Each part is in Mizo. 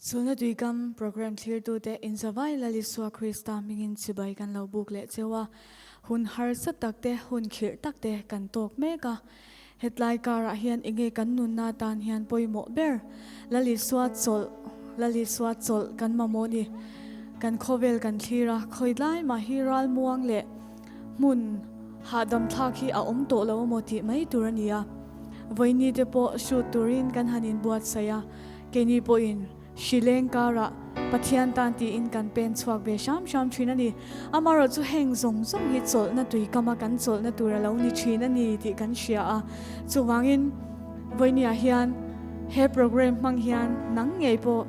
Chulna Tuikam Programme thlirtute inzavai Lal Isua Krista hmingin chibai kan lo buk leh cheu a, hun harsa tak te, hun khirh tak te kan tawk mek a. Hetlai karah hian enge kan nunna atan hian pawimawh ber? Lal Isua chawlh, Lal Isua chawlh kan mamawh ni. Kan khawvel kan thlir a, khawi mah hi ralmuang leh hmun hahdam thlak hi a awm tawh lo amaw tih mai tur a ni a. Vawiini te pawh shoot turin kan han inbuatsaih a, keini pawhin hrileng karah Pathian tan tiin kan pen chhuak ve hram hram thin a ni. Amaherawhchu chu heng zawng zawng hi chawlhna tuikama kan chawlhna tur a lo ni thin a ni tih kan hria a. Chuvangin vawiiniah hian he programme hmang hian nang ngei pawh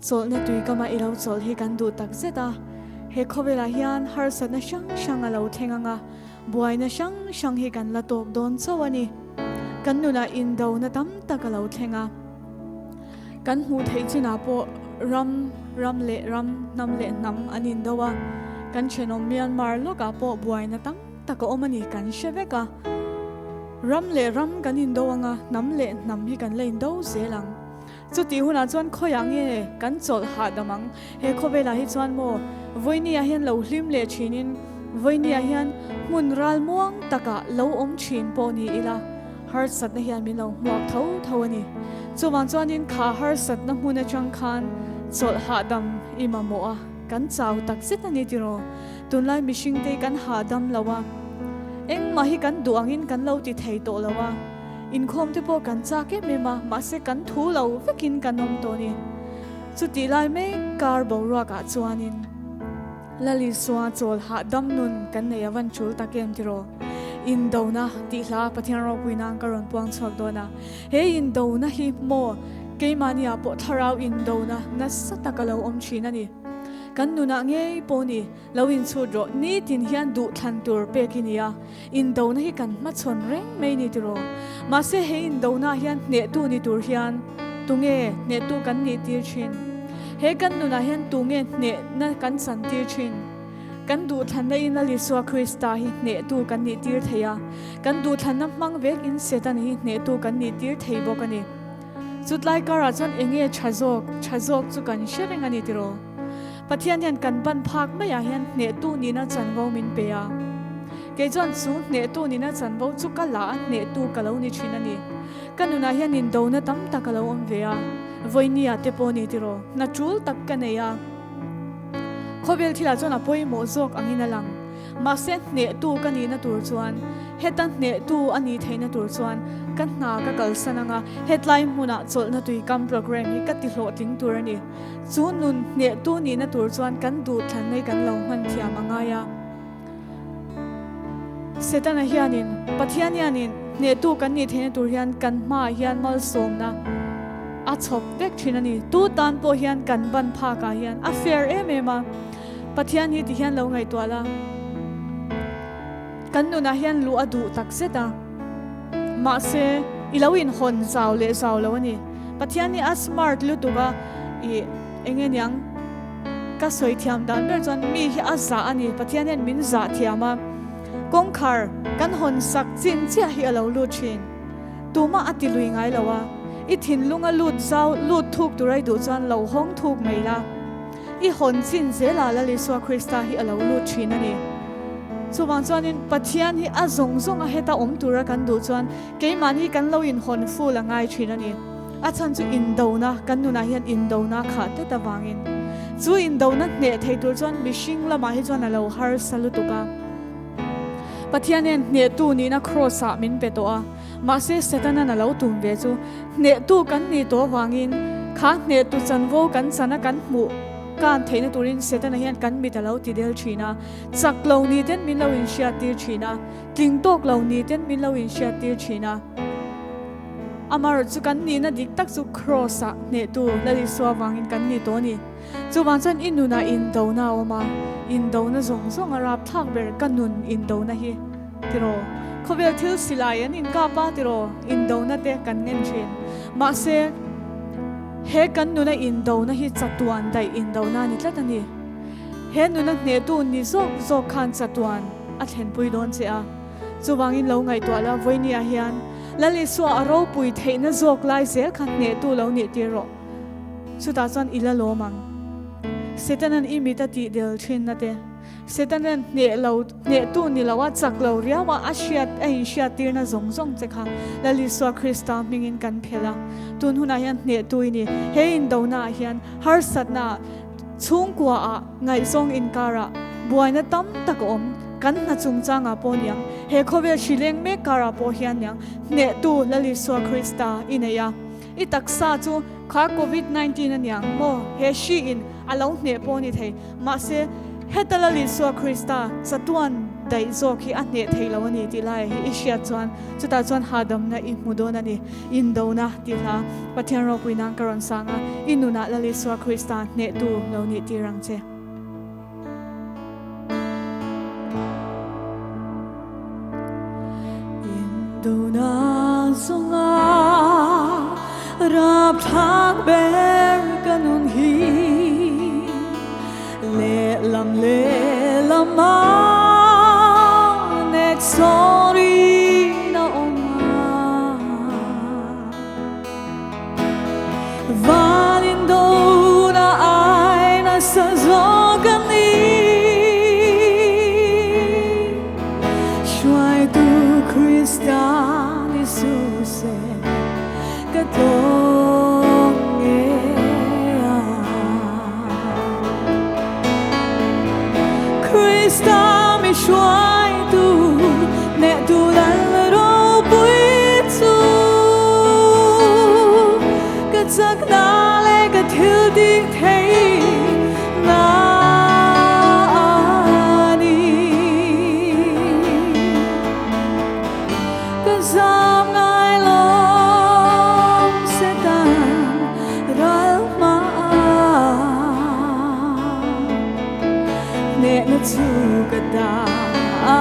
Chawlhna tuikama i lo chawlh hi kan duh tak zet a, he khawvelah hian harsatna hrang hrang a lo thleng ang a, buaina hrang hrang hi kan la tawk dawn chauh a ni. Kan nunah indona tam tak a lo thleng a, kan hmuh theih chinah pawh ram, ram leh ram, hnam leh hnam an indo a, kan thenawm Myanmar lawkah pawh buaina tam tak a awm a ni kan hre vek a. Ram leh ram kan indo ang a, hnam leh hnam hi kan la indo zel ang. Chutih hunah chuan khawiah nge kan chawlh hahdam ang? He khawvelah hi chuan maw Vawinia hian lo hlim leh thinin Vawinia hian hmun ral muang takah lo awm thin pawh ni ila harsatna hian min lo hmuak tho tho a ni. Chuvang chuanin kha harsatna hmun atang khan chawlh hahdam i mamawh a, kan chau tak zet a ni tiraw? Tunlai mihringte kan hahdam lo a, engmah hi kan duh angin kan lo ti thei tawh lo a. Inkhawm te pawh kan chak em em a, mahse kan thu lo vekin kan awm tawh ni. Chutih lai mek kar boruakah chuanin Lal Isua chawl hahdam nun kan nei a van tul tak em tiraw? Indona tih hla Pathian ropui nan ka rawn puang chhuak dawn a. He indona hi maw keimahniah pawh thlarau indona nasa tak a lo awm thin a ni. Kan nunah ngei pawh ni lo inchhut rawh, nitin hian duhthlan tur pek i ni a. Indona hi kan hmachhawn reng mai ni tiraw? Mahse he indona hian hnehtu ni tur hian tunge hnehtu kan nih tir thin? He kan nunah hian tunge hnehna kan chan tir thin? Kan duhthlanna in Lal Isua Krista hi hnehtu kan nih tir thei a, kan duhthlanna hmang vek in Setana hi hnehtu kan nih tir thei bawk a ni. Chutlai karah chuan enge tha zawk, tha zawk chu kan hre reng a ni tiraw? Pathian hian kan ban phak maiah hian hnehtu nihna chanvo min pe a. Kei chuan chu hnehtu nihna chanvo chu ka la a, hnehtu ka lo ni thin a ni. Ka nunah hian indona tam tak a lo awm ve a, vawinia te pawh ni tiraw, hna tul tak ka nei a. Khawvel thilah chuan a pawimawh zawk angin a lang. Mahse hnehtu ka nihna tur chuan, heta hnehtu a nih theihna tur chuan ka hna ka kalsan ang a, hetlai hmunah chawlhna tuikam programme hi ka tihlawhtling tur a ni. Chu nun hnehtu nihna tur chuan kan duhthlanna hi kan lo hman thiam a ngai a. Setana hianin, Pathian hianin hnehtu kan nih theihna tur hian kan hmaah hian malsawmna a chhawp vek thin a ni. Tu tan pawh hian kan ban phakah hian a fair em em a. Pathian hi ti hian lo ngaihtuah la. Kan nunah hian luh a duh tak zet a. Mahse, i lo inhawn zau leh zau lo a ni. Pathian hi a smart lutuk a, i eng nge niang ka sawi thiam dan ber chuan mi hi a zah a ni. Pathian hian min zah thiam a, kawngkhar kan hawn sak chin chiah hi a lo lut thin. Tumah a ti lui ngai lo a, i thinlunga lut zau lut thuk tur ai duh chuan lo hawng thuk mai la. I hawn chin zela Lal Isua Krista hi a lo lut thin a ni. Chuvang chuanin Pathian hi a zawng zawnga heta awm tura kan duh chuan keimahni kan lo inhawn ful a ngai thin a ni. A chhan chu indona, kan nunah hian indona khah tlat avangin. Chu indona hneh thei tur chuan mihring lamah hi chuan a lo harsa lutuk a. Pathian hian hnehtu nihna Kraws-ah min pe tawh a, mahse Setana'n a lo tum ve chu Hnehtu kan nih tawh avangin kha hnehtu chanvo kan chana kan hmuh kan theihna turin Setana hian kan mit a lo ti del thin a, chak lo ni ten min lo inhriat tir thin a, tling tawk lo ni ten min lo inhriat tir thin a. Amaherawhchu kan nihna dik tak chu Kraws-ah hnehtu Lal Isua avangin kan ni tawh a ni. Chuvang chuan i nunah indona a awm a, indona zawng zawng a rapthlak ber ka nun indona hi tiraw? Khawvel thil silai an inkap a tiraw? Indona te kan ngen thin. Mahse, he kan nuna indona hi chatuan daih indona a ni tlat a ni. He nuna hnehtu ni zawk zawk khan chatuan a thlenpui dawn che a. Chuvangin lo ngaihtuah la, vawinia hian Lal Isua a ropui theihna zawk lai zel kha hnehtu lo nih tir rawh. Chutah chuan i la lawm ang. Setanan i mit a tih del thinna te, Setanan hneh lo, hnehtu ni lo a chak lo riau a, a hriat, a inhriattirna zawng zawng che kha Lal Isua Krista hmingin kan phelh a. Tun hunah hian hnehtu i ni. He indonaah hian harsatna, chhungkuaah, ngaihzawng inkarah buaina tam tak a awm. Kan hna chungchangah pawh niang, he khawvel hri leng mek karah pawh hian niang hnehtu Lal Isua Krista i nei a. I taksa chu kha Covid 19 a niang maw? He hri in a lo hneh pawh a ni thei. Mahse, heta Lal Isua Krista chatuan daih zawk hi a hneh thei lo a ni tih laiah hi i hriat chuan chutah chuan hahdamna i hmu dawn a ni. Indona tih hla Pathian ropui nan ka rawn sang a, i nunah Lal Isua Krista hnehtu lo nih tir ang che. Indona zawnga rapthlak ber ka nun hi lehlam lehlama nek sawrin a awm a. Van indona ai nasa zawk a ni. Hruaitu Krista ni Suse ka tlawm nge a. Krista mi hruaitu nehtu lal ropui chu ka chakna leh ka thil tih theih na a ni. Ka zam ngai lawm Satan ral hma Hnehna chu ka ta a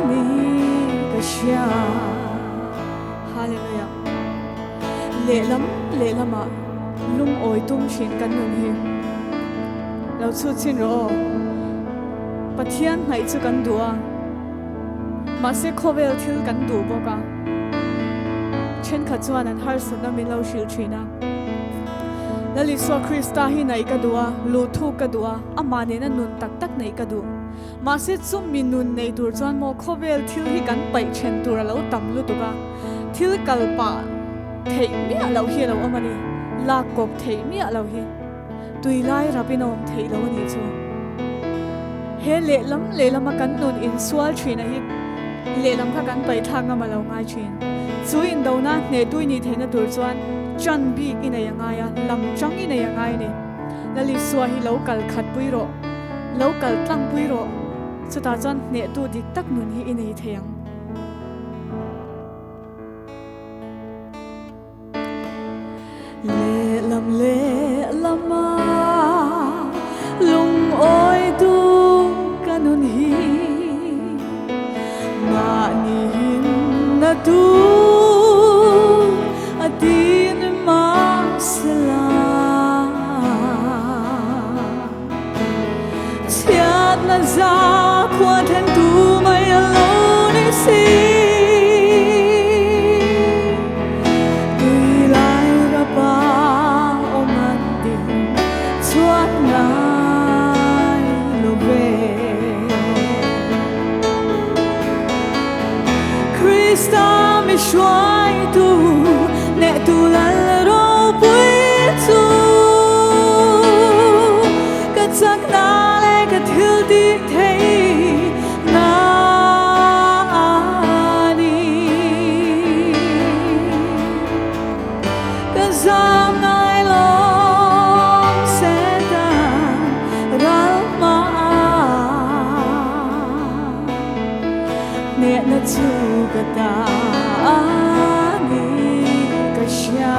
ni ka hria. Hallelujah. Lehlam lehlamah lungawi tum thin kan nun hi lo chhut chhin rawh aw. Pathian hnaih chu kan duh a, mahse khawvel thil kan duh bawk a. Thenkhat chuan an harsatna min lo hrilh thin a. Lal Isua Krista hi naih ka duh a, luhthuk ka duh a, amah nena nun tak tak neih ka duh. Mahse chumi nun nei tur chuan maw khawvel thil hi kan paih then tur a lo tam lutuk a, thil kal pah theih miah loh hi a lo awm a ni, lak kawp theih miah loh hi tui lai rapin a awm theih lo a nih chu. He lehlam lehlama kan nun insual thina hi lehlam kha kan paih thlak ngam a lo ngai thin. Chu indona hnehtui nih theihna tur chuan chan bik i nei a ngai a, lam chang i nei a ngai a ni. Lal Isua hi lo kal khat pui rawh, lo kal tlang pui rawh, chutah chuan hnehtu dik tak nun hi i nei thei ang. Lehlam lehlama lungawi tu ka nun hi mahni hinna tu a tin mahsela chhiatna za khua then tu mai a lo ni si. Tui lai rapa awm an ding chuan ngai lo ve. Krista mi hruaitu nehtu lal ropui chu ka chakna leh ka thil tih theih na a ni. Ka zam ngai lawm Satan ral hma Hnehna chu ka ta a ni ka hria.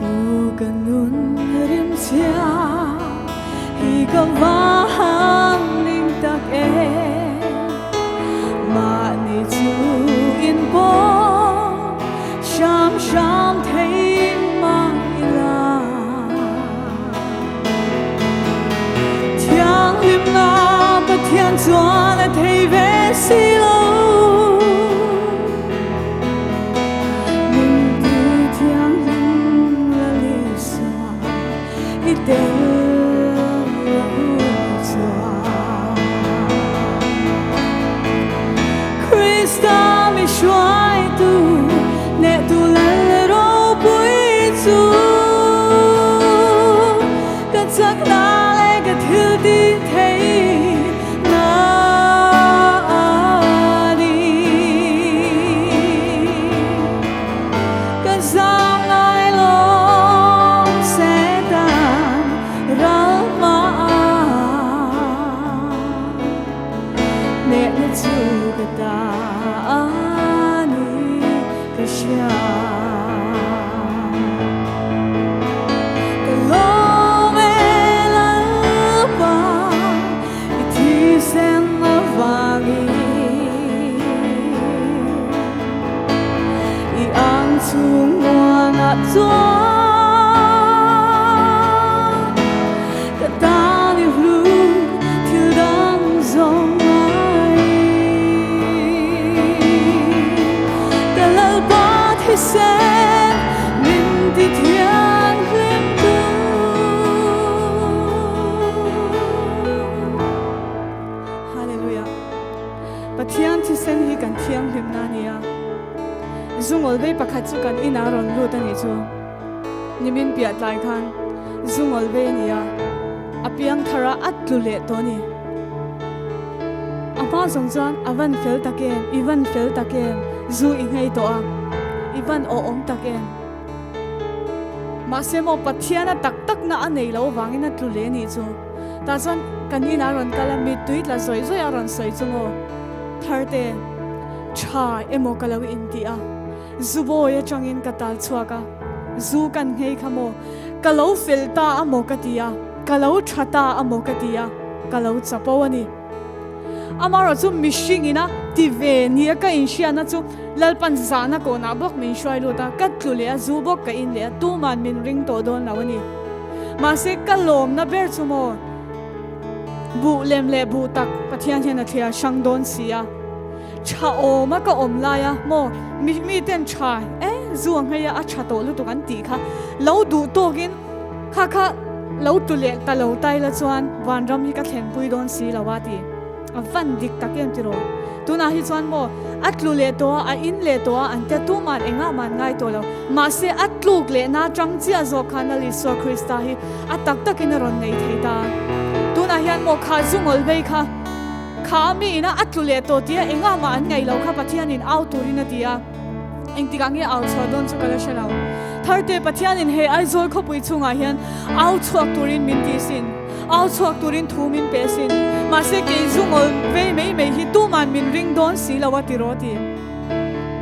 U ka nun rim chhia hi ka va han ning tak em. Mahni chu in pawh hram hram thei mah ila. Thianghlimna Pathian chuan a thei ve si lo. Chung muanah chuan ka tan i hlu thil dang zawng aiin ka Lalpa thisen min ti thianghlim tu. Hallelujah. Pathian thisen hi kan thianghlimna a ni a. Zungawl vei pakhat chu kan inah a rawn lut a nih chu. Nimin piah tlai khan zungawl vei a ni a, a piang thar a, a tlu leh tawh a ni. A hma zawng chuan a van fel tak em, i van fel tak em, zu i nghei tawh a, i van awhawm tak em. Mahse maw Pathiana tak takna a nei loh avangin a tlu leh a nih chu. Tah chuan kan inah a rawn kal a, mittui tla zawih zawih a rawn sawi chu maw Tharte. Tha emaw ka lo inti a, zu bawi atangin ka tal chhuak a, zu kan nghei kha maw, ka lo fel ta a maw ka ti a, ka lo tha ta a maw ka ti a, ka lo chapo a ni. Amaherawh chu mihring ina ti ve nia ka inhriatna chu Lalpan zahna kawnah bawk min hruai lut a, ka tlu leh a, zu bawk ka in leh a, tuman min ring tawh dawn lo a ni. Mahse ka lawmna ber chu maw, buh lem leh buh tak Pathian hian a thliar hrang dawn si a. Tha awm a ka awm lai a maw mi mi ten tha e zu a nghei a a tha tawh lutuk an tih kha lo duh tawk in kha kha lo tu leh ta lo tai la chuan vanram hi ka thlen pui dawn si lo a ti a van dik tak em tiraw tunah hi chuan maw a tlu leh tawh a a in leh tawh a an tia tuman engah man ngai tawh lo mahse a tluk leh na tang chiah zawk khan Lal Isua Krista hi a tak takin a rawn nei thei ta tunah hian maw kha zu ngawl vei kha Kha a mi ina a tlu leh tawh tia engah mah an ngaih loh kha Pathianin au turin a ti a. Engtikah nge au chhuah dawn chu ka la hre lo. Tharte, Pathianin hei Aizawl khawpui chhungah hian au chhuak turin min ti sin. Au chhuak turin thu min pe sin. Mahse kei zu ngawl vei mai mai hi tuman min ring dawn si lo a ti rawh ti.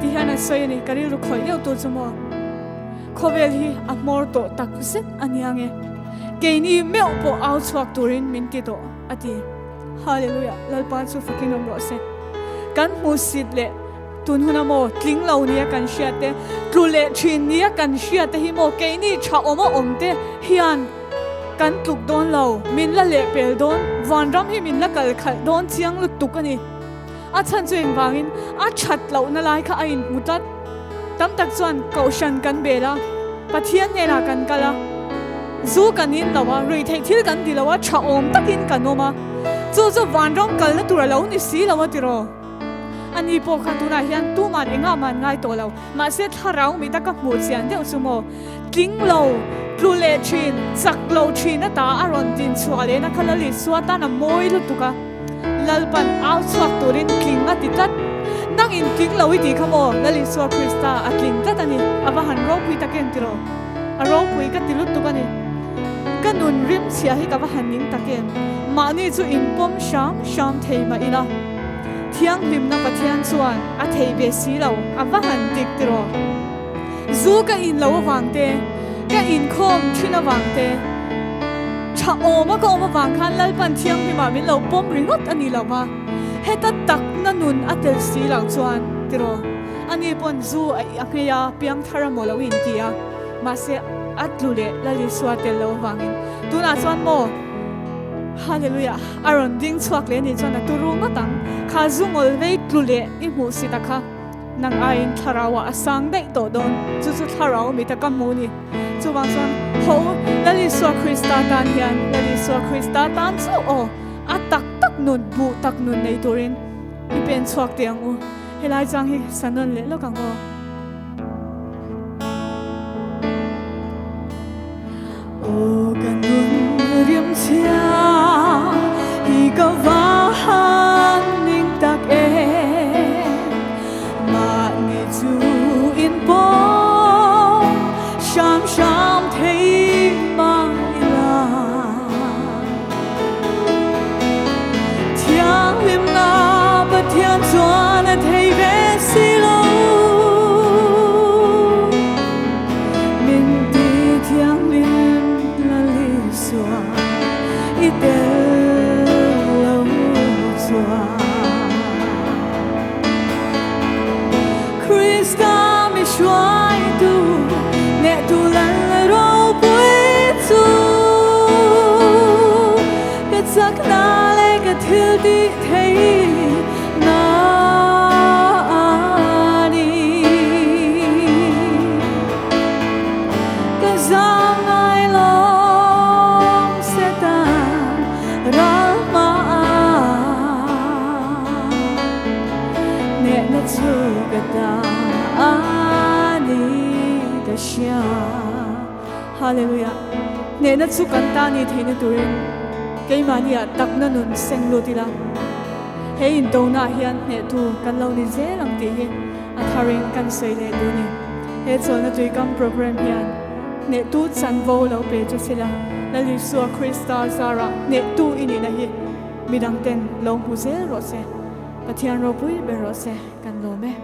Ti hian a sawi a ni. Ka rilru khawih deuh tur chu maw? Khawvel hi a hmawr tawh tak zet a nia nge? Keini meuh pawh au chhuak turin min ti tawh a ti. Hallelujah, Lalpa chu fakin awm rawh se. Kan hmuhsit leh tun huna maw tling lo nia kan hriat te, tlu leh thin nia kan hriat te hi maw keini tha awm a awm te hian kan tluk dawn lo, min la leh pel dawn, vanram hi min la kal khalh dawn chiang lutuk a ni. A chhan chu engvangin a that lohna lai kha a inhmu tlat. Tam tak chuan Kohhran kan bel a, Pathian hnenah kan kal a, zu kan in lo a, ruihtheih thil kan ti lo a, tha awm takin kan awm a, chu chu vanram kalna tur a lo ni si lo a tiraw? Ani pawh kha tunah hian tuman engah man ngai tawh lo, mahse thlarau mita ka hmuh chian deuh chu maw, tling lo, tlu leh thin, chak lo thin ata a rawn din chhuah lehna kha Lal Isua tan a mawi lutuk a. Lalpan au chhuak turin tling a ti tlat. Nang in tling lo i tih kha maw? Lal Isua Krista a tling tlat a ni. A va han ropui tak em tiraw? A ropui ka ti lutuk a ni. Ka nun rim chhia hi ka va han ning tak em? Mahni chu in pawm hram hram thei mah ila. Thianghlimna Pathian chuan a thei ve si lo. A va han dik tiraw? Zu ka in lo avang te, ka inkhawm thin avang te, tha awma ka awm avang khan Lalpan Thianghlimah min lo pawm ringawt a ni lo va, heta takna nun a tel si lo chuan tiraw, ani pawn zu a nghei a, piangthar a maw lo inti a, mahse a tlu leh Lal Isua tel lo avangin tunah chuan maw Hallelujah a rawn ding chhuak leh anih chuan a turu ngawt ang, kha zu ngawl vei tlu leh i hmuh si ta kha. Nang aiin thlarauah a sang daih tawh dawn, chu chu thlarau mita ka hmu ni. Chuvang chuan ho Lal Isua Krista tan hian Lal Isua Krista tan chauh aw, a tak tak nun, buh tak nun nei turin i pen chhuak teh ang u. Helai chang hi sa nawn leh lawk ang aw. Aw ka nun rim chhia hi ka va han ning tak em, mahni chu in pawm hram hram thei mah ila. Thianghlimna Pathian chuan a thei ve si lo. Min ti thianghlim Lal Isua i tel lo chuan. Krista mi hruaitu. thil tih theihna a ni. Ka zam ngai lawm Satan ral hmaah Hnehna chu ka ta a ni ka hria. Hallelujah! Hnehna chu kan ta ni theihna turin keimahniah takna nun seng lut ila, he intonaah hian hnehtu kan lo ni zel ang tih hi a tharin kan sawi leh duh ni. He chawlhna tuikam program hian hnehtu chanvo lo pe chu sila, Lal Isua Krista zarah hnehtu i nihna hi midangten lo hmu zel rawh se. Pathian ropui ber rawh se, kan lawm e.